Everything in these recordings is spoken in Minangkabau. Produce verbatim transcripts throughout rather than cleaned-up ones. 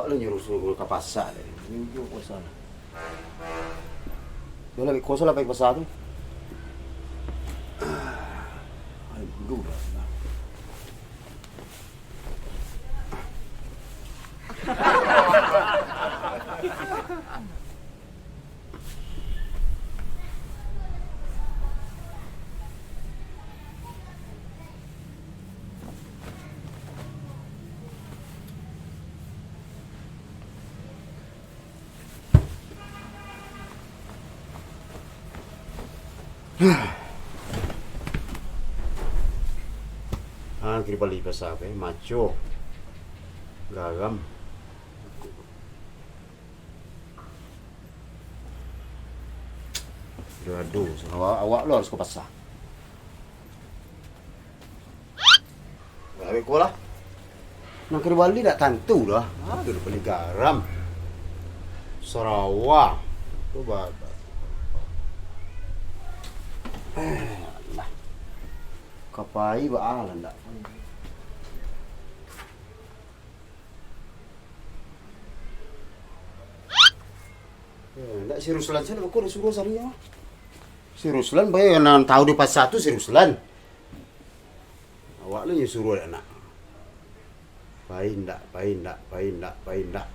Nyuruh-suruh ka pasa tadi. Ini ujung pasa lah. Dah lah, kosong lah pai ka pasa tu. Ai, dulu dah. Ah, kiri bali pasa, eh, maco, garam. Aduh, aduh, awak, awak lo harus ka pasa. Awak ko lah. Nang ka dibali dak tantu doh. Aduh, bali garam. Sarawa. Tu ba-, ba-, eh, lah. Ka pai baa lah ndak. Eh, ndak si Ruslan sana, beko disuruh sari nyo. Si Ruslan bae nan tau di pasa tu si Ruslan. Awak lah nyo suruh dak nak. Pai ndak, pai ndak, pai ndak, pai ndak.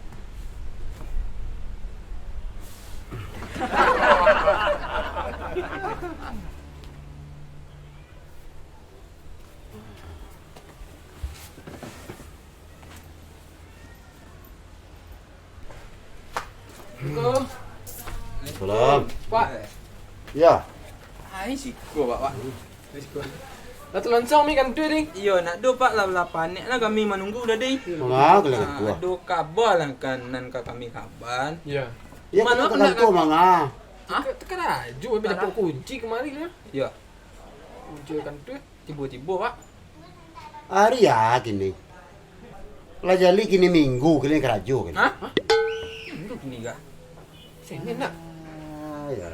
Assalamualaikum. Salam. Pak. Ya. Ai, siko, Pak, Pak. Ai, siko. Lah talonsong mi kantua, ding? Iyo, nak do, Pak, lah, lah panek lah kami manunggu dah, ding. Manga, kalau Ah, kantua. Ado kaba lah kan, nan ka kami kaban. Ya. Ya, Mano ka kantua, manga. Hah? Teka-, teka laju, habis Teka dapek lah. Kunci kamari lah. Ya. Kunci kantua. Tibo-tibo, Pak. Ari a kini. Lah jali kini minggu kini karajo kini. Hah? Hah? Minggu kini kah? Senin nak? Ah, ya.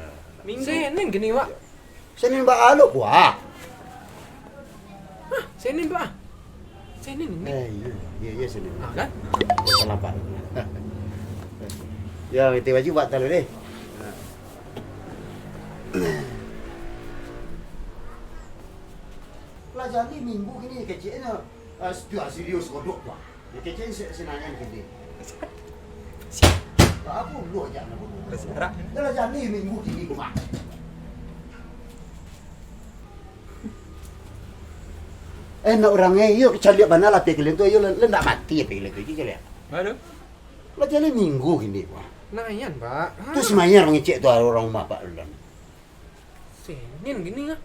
Minggu. Senin kini, Pak. Senin baa lo, Pak? Hah? Senin, Pak. Senin ni. Eh, iya, iya, iya, Senin. Ah, kan? Salah, Pak. Ya, ganti baju, Pak, taruh deh. Lah jali minggu kini keceknyo, eh, setia serius kodok tu, ah. Dia kecek se-, senangan kini. Lah, apo lu aja nak bodoh? Masih arak. Dah lah jali minggu kini, Mak. Eh, nak urang, eh, iyo, caliak bana lah, pia kalian tu, iyo, le-, le ndak mati, pia kalian tu, iyo, caliak. Aduh. Lah jali minggu kini, Mak. Nah, iyan, Pak. Tu si Mayar mangecek tu, urang rumah, Pak, dulu. Senin kini kah?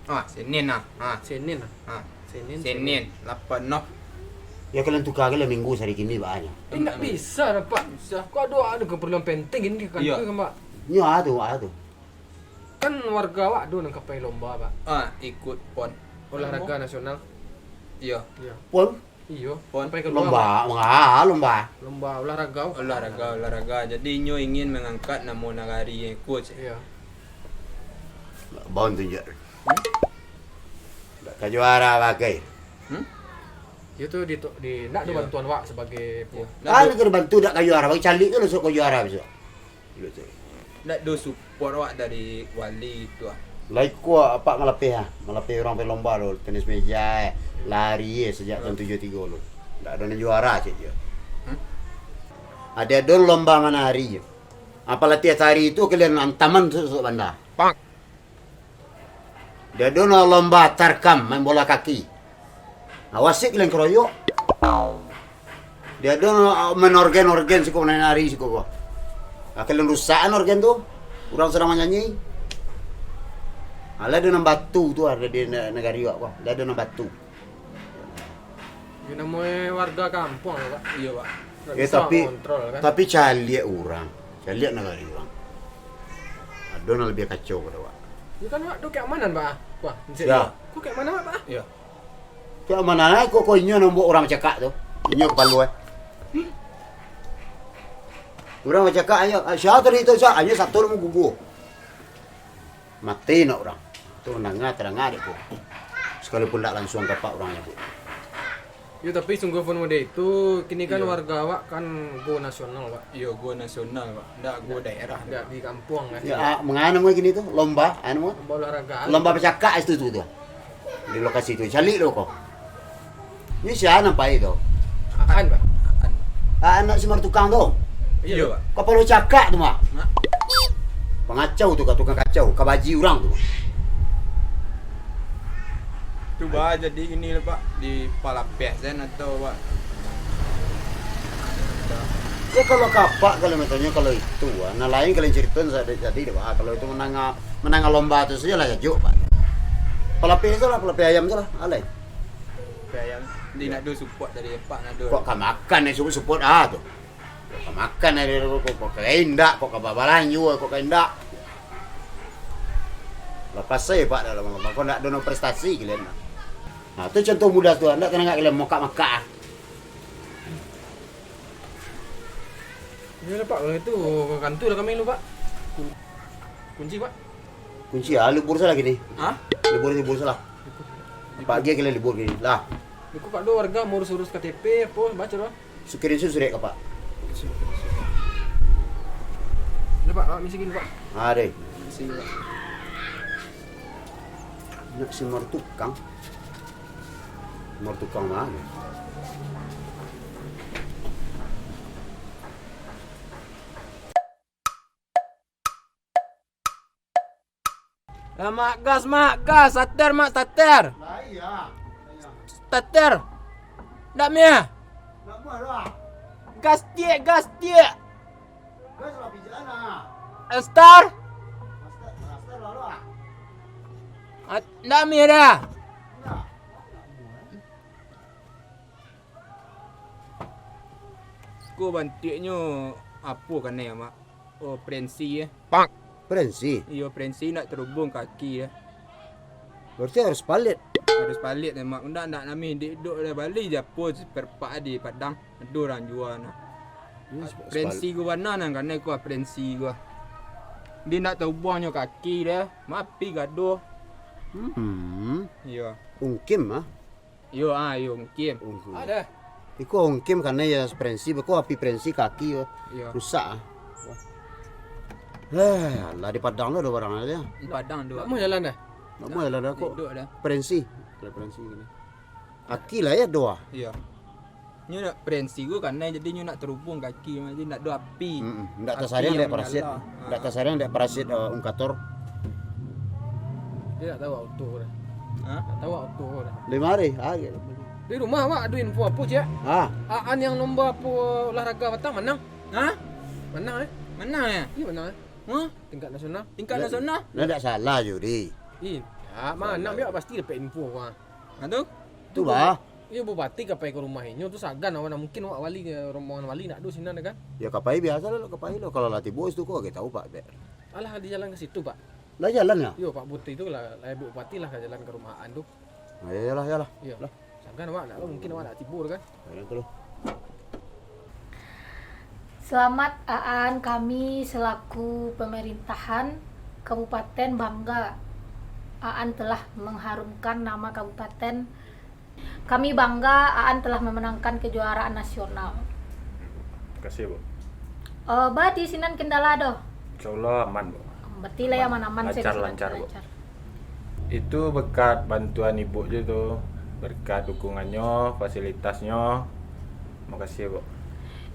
Ah, Senin ah. Ah. Senin ah. Ah. Senin, Senin, Senin. Lapan noh. Ya, kalian tukar kalian minggu sari kini, Pak, nyo. Eh, ndak bisa lah, Pak. Bisa. Kok ado, ado keperluan penting ini di kantua, Pak? Nyo, ado, ado. Kan warga awak ado nan ka pai lomba, Pak. Ah, ikut pon. Olahraga nasional. Iyo. Iyo. Pon? Iyo, pon. Sampai ka lomba, Pak. Lomba, ah, lomba. Lomba olahraga. Olahraga, olahraga. Jadi, inyo ingin mangangkat namo nagari, coach. Iyo. Bang tunjuk. Hmm? Ndak ka juara bagai. Hmm? Iyo tu di, di, ndak ado bantuan wak sabagai. Iyo. Ah, ndak ka dibantu, ndak ka juara bagai. Caliak tu lah suruah ka juara bisuak. Ndak do support awak dari wali tu ah. Lai kuaik apak malapeh ah, malapeh urang pai lomba tu, tenis meja eh, lari eh, sajak tahun tujuah tigo tu. Ndak ado nan juara cek je. Hmm? Ado-ado lomba manari je. Apo latiah tari tu kalian antaman suak-suak banda. Pak. Dia ado no lomba tarkam, main bola kaki. Awasi kalian keroyok. Dia ado no, ah, main orgen-orgen siko, main nari siko ko. Ah, kalian rusakan orgen tu. Urang sadang manyanyi. Alah ado nan batu tu, ado di ne-, nagari awak ko. Alah ado nan batu. Yo, namonyo warga kampuang lah, Pak. Iyo, Pak. Ndak bisa tapi, ngontrol, kan? Tapi caliak urang, caliak nagari urang. Ado nan labiah kacau pado awak. Yo, kan awak tu keamanan, Pak. Wah, yo. Ko keamanan, Pak? Yo. Keamanan ai, ko, ko inyo nan buek urang bacakak tu. Inyo kapalo ai. Urang bacakak, ayo, ah, sia tadi tu, sia? Ayo, satu lah mangguguah. Mati nak urang. Tu mandanga, tadanga dek ko. Sakalipun ndak lansuang ka apak urang nyabuik. Yo, tapi sungguahpun model itu, kini kan Iyo. warga awak kan go nasional, Pak. Iyo, go nasional, Pak. Ndak go daerah, Ndak Pak. di kampuang kan. Ya, ah, mangano mo kini tu, lomba, anu mo? Lomba olahraga. Lomba bacakak itu tu, tu. Di lokasi tu, caliak lo ko. Ni sia nan pai tu? Aan, Pak. Aan. Ah, anak si Martukang tu. Iyo, Pak. Kapalo cakak tu mah. Nah. Pangacau tu, ka tukang kacau, ka baji urang tu. Tu bah jadi gini lah, Pak, di palapeh sen atau, Pak? Ya, kalau kapak, kalau misalnya kalau itu, ah, nah, lain kalau cerita sa-, jadi deh, bah. Kalau itu mandanga, mandanga lomba tu saja lah, sajuk, Pak. Palapeh tu lah, palapeh ayam tu lah, alai. Palapeh ayam. Dia Ya. nak do support dari Pak, nak do. Kok ka makan ni support, support ah tu. Kok ka makan ni, kok, kok ka indak, kok ka babalanjo, kok ka indak. Lah pasai, Pak, dalam lomba. Kok ndak do no prestasi kalian. Nah, tu contoh mudah tu, ndak tanang kalian mokak-makak ah. Iyo lah, Pak, kalau itu, kantu lah kami lu, Pak. Kun-, kunci, Pak. Kunci, ah, libur salah kini. Hah? Libur, libur salah. Libur. Pagi kalian libur kini. Lah. Beko kak do warga mau urus-urus K T P, apo, baco doh. Sukirin su surek ka, Pak. Ini, Pak, Pak, misi gini, Pak. Ah, deh. Misi gini, Pak. Nak si Martukang. Martukang mana? Lah, Mak, gas, Mak, gas. Starter, Mak, starter. Lah, iya. Iya. Starter. Ndak mie. Ndak mie lah. Gas tiek, gas tiek. Gas lah, pijalan lah. Star. Star, star lah, lah. At-, ndak mie dah. Ndak. Ko bantuaknyo apo kanai, Mak? Oh, prensi, eh. Prensi? Iyo, prensi nak terhubung kaki, eh. Berarti harus palit. Harus palit, eh, Mak. Ndak, ndak nami dek dok dah bali je apo spare part di Padang. Ado urang jua nah. Ini sp-, Prensi spal- ko bana nan kanai ko, prensi ko. Di nak terhubungnyo kaki dah, mapi gaduh. Hmm. Iyo. Ungkim, ah. Iyo, ah, iyo, ungkim. Ungkim. Ada. Iko ungkim kanai ya prensi, beko api prensi kaki yo. Iyo. Rusak ah. Eh, alah di Padang tu ado barang aja. Di Padang tu. Nak mau jalan dah? Nak mau jalan dah kok. Duduk dah. Prensi. Kalau prensi gini. Aki lah ya doa. Iyo. Nyo nak prensi ko kanai jadi nyo nak terhubung kaki, jadi nak do api. Mm-mm. Ndak tasarang dek parasit. Ndak tasarang dek parasit, eh, ungkator. Dia ndak tahu auto dah. Hah? Ndak tahu auto dah. Dari mari? Ah, gitu. Di rumah awak ado info apo, Cik? Ah. Aan yang lomba apo olahraga patang manang? Hah? Manang, eh? Manang, eh? Iyo, manang, eh? Hah? Tingkat nasional. Tingkat nasional? Nah, ndak salah, Juri. Ih, ya, manang biak pasti dapek info, wah. Nah, tu? Tu, bah. Iyo, bupati ka pai ka rumah inyo tu sagan awak, nah, mungkin awak wali, rombongan wali ndak ado sinan kan? Ya, ka pai biaso lah, ka pai lo. Kalau lah tibo situ ko, agak tahu, Pak, dek. Alah, di jalan ka situ, Pak. Lah jalan ya? Iyo, Pak Bupati tu lah, lah Ibu Bupati lah ka jalan ka rumah Aan tu. Oh, iyolah, iyolah. Iyo. Lah. Sagan awak ndak lo, mungkin awak ndak tibo tu kan? Ayo, tu lo. Selamat, Aan, kami selaku pemerintahan Kabupaten bangga Aan telah mengharumkan nama kabupaten. Kami bangga Aan telah memenangkan kejuaraan nasional. Makasih, Bu. Eh, ba di sinan kendala doh? Insya Allah aman, Bu. Berarti lah aman-aman saja. Lancar, lancar, Bu. Itu berkat bantuan Ibu je tu, berkat dukungannyo, fasilitasnyo. Makasih, Bu.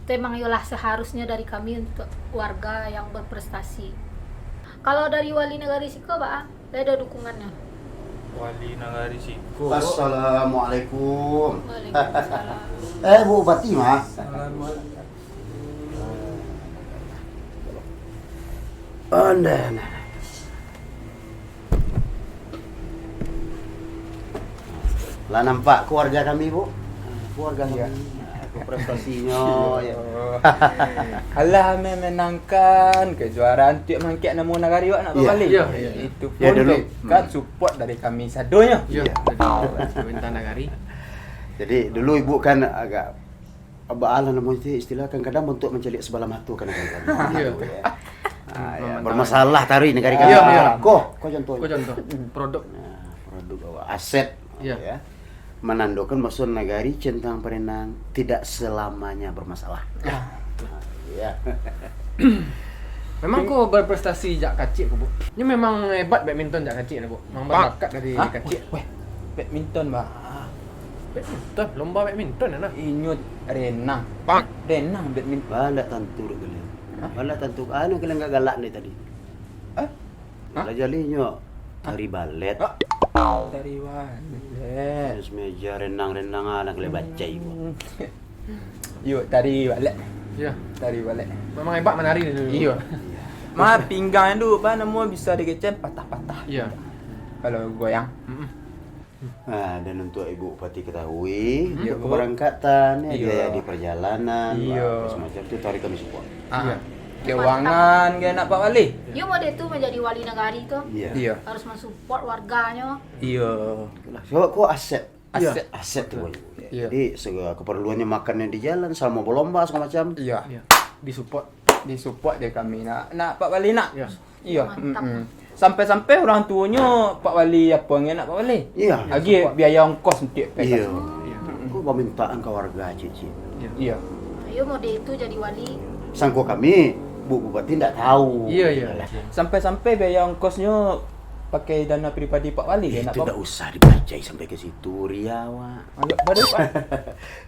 Itu emang iyolah seharusnya dari kami untuk warga yang berprestasi. Kalau dari wali nagari siko, Pak, ah, lai ado dukungannyo. Wali nagari siko. Assalamualaikum. Waalaikumsalam. Eh, Bu Bupati mah. Assalamualaikum. Ondeh, nah. Lah nampak keluarga kami, Bu? Keluarga kami. Prestasinyo, ya. Alah, memenangkan kejuaraan tu mangkek namo nagari awak nak babalik. Ya, ya. Itu pun berkat support dari kami sadonyo. Ya, dari pemerintah nagari. Jadi, dulu Ibu kan agak Abah lah namo itu istilah, kadang-kadang bantuak mancaliak sabalah mato kadang-kadang. Iyo. Ah, ya. Bermasalah taruih nagari kami. Iyo, iyo. Ko, ko contoh. Ko contoh. Produk. Nah, produk awak, aset, ya. Manandokan bahwa nagari centang parenang tidak selamanya bermasalah. Ah, betul. Iya. Memang ko berprestasi jak kacik ko, Bu. Nyo memang hebat badminton jak kacik, Bu. Memang bakat dari kacik. Weh, badminton, Bah. Badminton, lomba badminton, nah. Inyo renang. Renang badminton. Balak tantu dek kalian. Hah? Balak tantu. Anu kalian galak-galak ni tadi. Hah? Hah? Lah jali nyo tari balet. Hah? Tari balet. Terus meja renang-renang, ah, nak kalian bacai ko. Hmm. Yo, tari balet. Iya. Tari balet. Memang hebat menari ni dulu. Iyo. Ma pinggang tu, apa namo, bisa dikecek patah-patah. Iya. Kalau goyang. Mm-mm. Ah, dan untuk Ibu Bupati ketahui, hmm, untuk keberangkatan, ya, biaya di perjalanan, apa semacam tu, tari kami support. Ah. Iya. Keuangan, kan, nak Pak Wali? Iyo, model tu menjadi wali nagari tu. Iya. Iya. Harus mensupport warganyo. Iya. Itulah. Sebab ko aset. Aset. Aset tu, Ibu. Iya. Jadi, segala keperluannya makan yang di jalan, selama berlomba, segala macam. Iya. Iya. Disupport. Disupport dek kami, nak, nak Pak Wali, nak. Iya. Iya, mantap. Mm-mm. Sampai-sampai urang tuonyo Pak Wali apo ngen nak Pak Wali? Iya. Lagi biaya ongkos untuak pergi. Iya. Iya. Ko permintaan ka warga, Cik. Iya. Iyo, model itu jadi wali. Sangko kami, Bu Bupati ndak tahu. Iya, iya. Sampai-sampai biaya ongkosnyo pakai dana pribadi Pak Wali, nak, Pak? Itu ndak usah dibacai sampai ke situ, ria awak. Agak baru, Pak.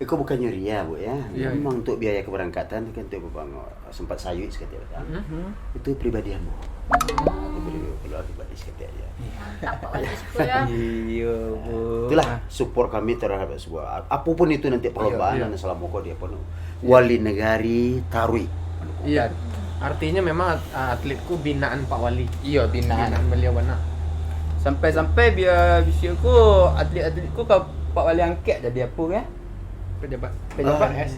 Iko bukannyo ria, Bu, ya. Iya, iya. Memang untuk biaya keberangkatan tu kan untuk Bapak sempat sayuik saketek, kan. Mhm. Itu pribadi ambo. Itu pribadi, kalau pribadi saketek aja. Mantap, Pak Wali, syukur ya. Iya, Bu. Itulah support kami terhadap sebuah, apapun itu nanti perlombaan dan selama ko dia penuh. Wali Nagari Taruih. Iya. Artinya memang at-, atletku binaan Pak Wali. Iya, binaan. Binaan beliau bana. Sampai-sampai biar bisi ko atlet-atlet ko ka Pak Wali angkek jadi apo, kan? Pejabat. Pejabat. Ah,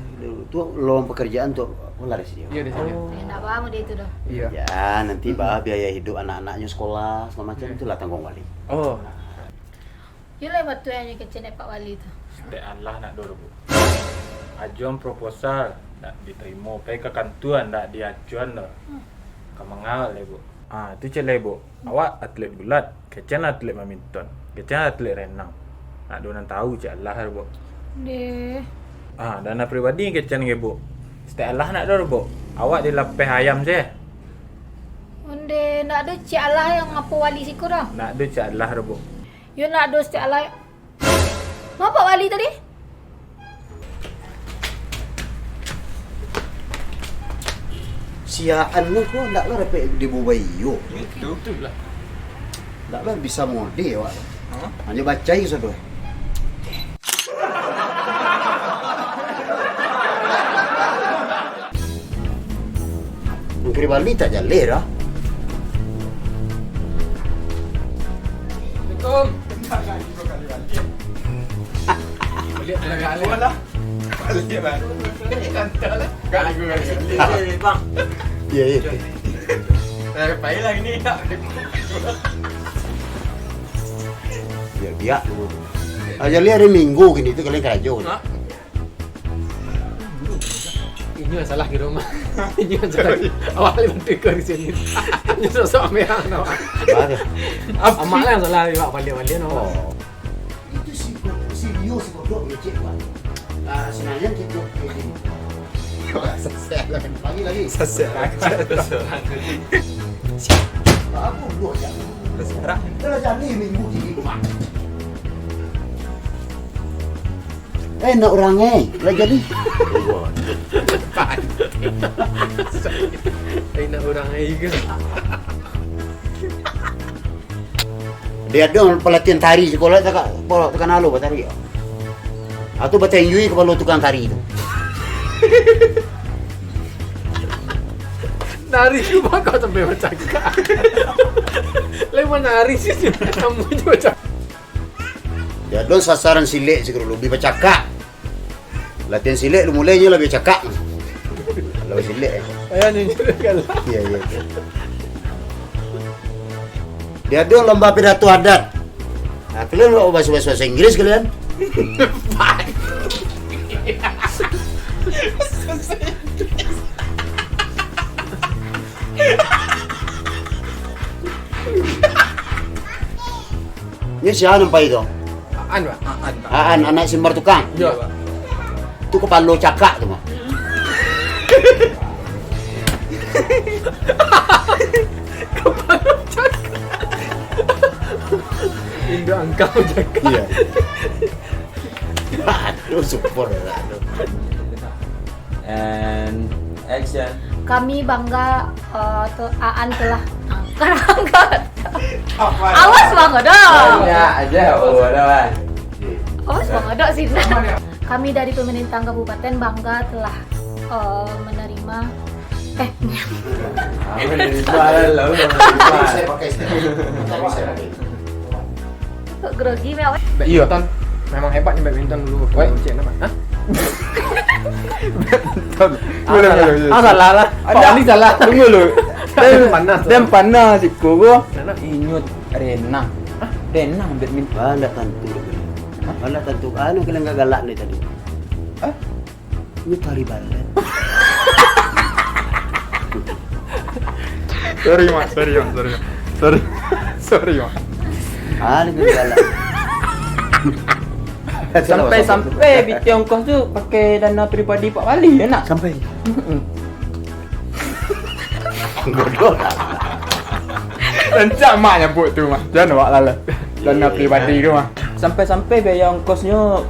tu lowongan pekerjaan tu, oh, lah dari sini. Iya, dari sini. Oh. Eh, ndak ba model itu doh. Iya. Ya, nanti ba biaya hidup anak-anaknyo sekolah, segala macam itulah tanggung Wali. Oh. Yo lah, batuanyo kecek Pak Wali tu. Stek alah nak do, Bu. Ajuan proposal, nak ditarimo, pai ka kantua, nak diajuan doh. Hmm. Ka mangawal, Bu. Ah, tu cek lai, Bu. Awak atlet gulat, kecek atlet badminton, kecek atlet renang. Nak do nan tahu cek alah, Bu. Deh. Ah, dana pribadi kecek nge, Bu. Stek alah nak do, Bu. Awak dilapeh ayam se. Onde, ndak ado cek alah yang apo Wali siko doh. Ndak ado cek alah, Bu. Yo ndak ado stek alah. Ma Pak Wali tadi? Siaan lu ko ndak lah dapek dibubai yo. Itu. Itulah. Ndak lah bisa mode awak. Hah? Hanyo bacai sado. Mungkin Bali tak jaleh dah. Assalamualaikum. Baliak lah, baliak lah. Baliak lah. Kantor lah. Bang. Iya, iya. Eh, baiklah ini. Biak-biak tu. Ah, jadi hari Minggu gini tu kalian karajo. Ha? Inyo salah di rumah. Inyo salah. Awak boleh bantu iko di sini. Inyo sosok merah no. Amak lah yang salah, awak balik-balik no. Oh. Itu si, si Rio si bodoh ngecek, Pak. Ah, sebenarnya kita ini. Sesek lah. Lagi, lagi. Sesek aja. Apa bodoh aja. Terserah. Terus jadi Minggu gini, Pak. Eh, nak urang, eh. Lah jadi. Eh, nak urang, eh, ke? Dia ada pelatihan tari sekolah, tak, tak kenal lo batari. Atau batenjui kepala tukang tari tu. Nari tu bakal sampai bacakak. Lai manari sih, kamu je bacakak. Dia ada sasaran silek sikit dulu, bi bacakak. Latihan silek lu mulai je lah bi bacakak. Kalau silek. Ayah ni juga kan. Iya, iya. Dia ada lomba pidato adat. Nah, kalian lo bahasa bahasa Inggris kalian. Ini siapa nampak itu? An, Pak. Aan, Pak. Aan, anak Simbar Tukang. Iyo, Pak. Tu kapalo cakak tu mah. Kapalo cakak. Indo angkau cakak. Iyo. Aduh, syukur lah tu. And action. Kami bangga, eh, te-, Aan telah angkat. Awas, Bang Godok. Banyak aja, oh, ada, Bang. Awas, Bang Godok sini. Kami dari pemerintah kabupaten bangga telah, eh, menerima, eh, Bisa pakai, bisa pakai. Kok grogi, Mel? Iyo. Badminton. Memang hebat ni badminton dulu waktu Woi. Kecil, nampak? Hah? Badminton. Ah, salah. Salah lah. Pak Wali salah. Tunggu lu. Dia panas tu. Dia panas siko ko. Kenapa? Inyo renang. Hah? Renang badminton. Bala tantu. Hah? Bala tantu. Anu kalian galak ni tadi. Hah? Ini tari balet. Sorry, Mak. Sorry, Mak. Sorry, Mak. Sorry. Sorry, Mak. Ah, lebih galak. Sampai-sampai pitih ongkos tu pakai dana pribadi Pak Wali, yo, nak? Sampai. Mm-mm. Godok. Rancak Mak nyabut tu, Mak. Jangan awak lalai. Dana pribadi tu, Mak. Sampai-sampai biaya ongkosnyo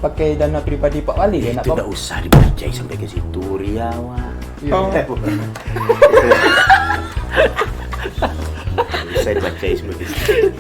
pakai dana pribadi Pak Wali, yo, nak? Itu tak usah dipercayai sampai ke situ, Ria, Mak. Iyo. Oh. Usah dipercayai sampai ke situ.